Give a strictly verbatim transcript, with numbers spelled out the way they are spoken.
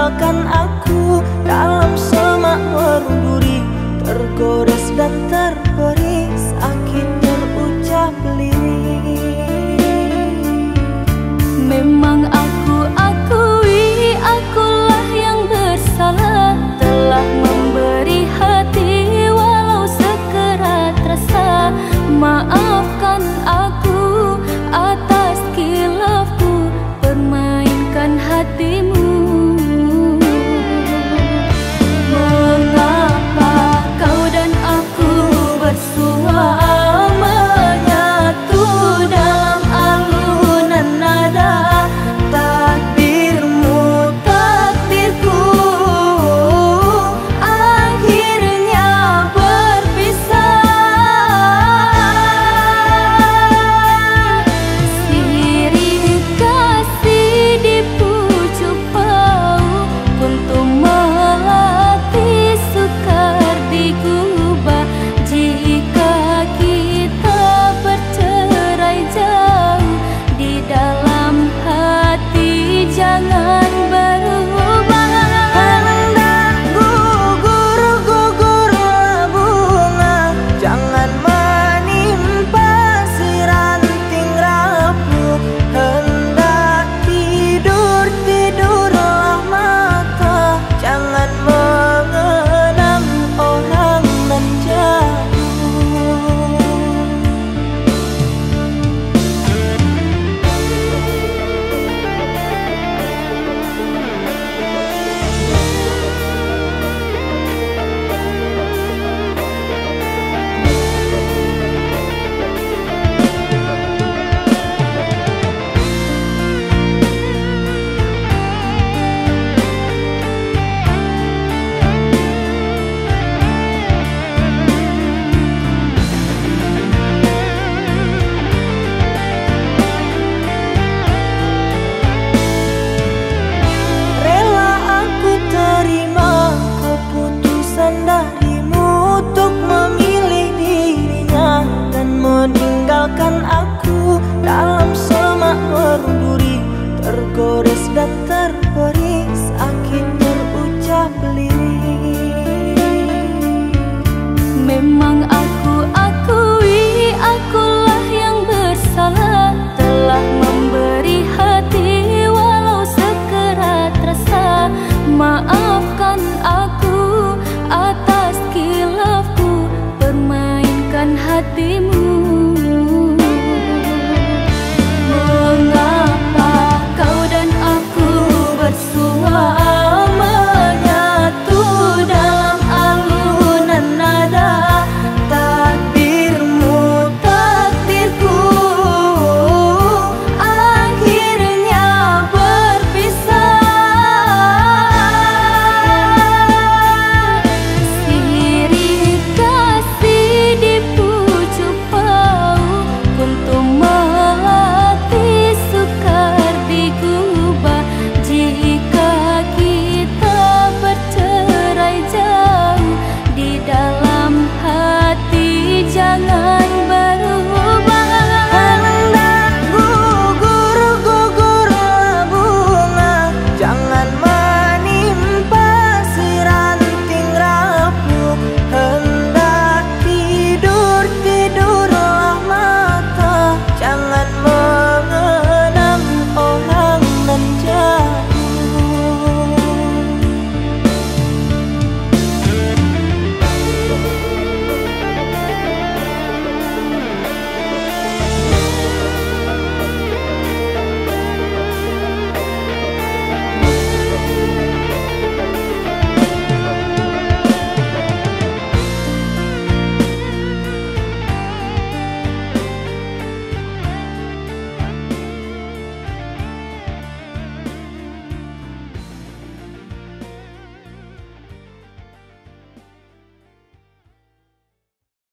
Kan aku dalam semak berduri, tergores dan terperi, sakit terucap lirih. Memang aku akui, akulah yang bersalah, telah memberi hati walau sekerat rasa. Maafkan aku atas khilafku, permainkan hatimu. Mengapa kau dan aku bersua menyatu dalam alunan nada? Takdirmu, takdirku, akhirnya berpisah. Sirih kasih di pucuk pauk, untuk melati sukar digubah. Jika kita bercerai jauh, di dalam hati jangan berubah. Hendak gugur-gugur bunga, jangan menimpa si ranting rapuh. Hendak tidur-tidurlah mata, jangan mengenang orang nan jauh. Rela aku terima keputusan darimu untuk memilih dirinya dan meninggalkan aku dalam semak berduri, tergores dan terperi, sakit terucap lirih. Memang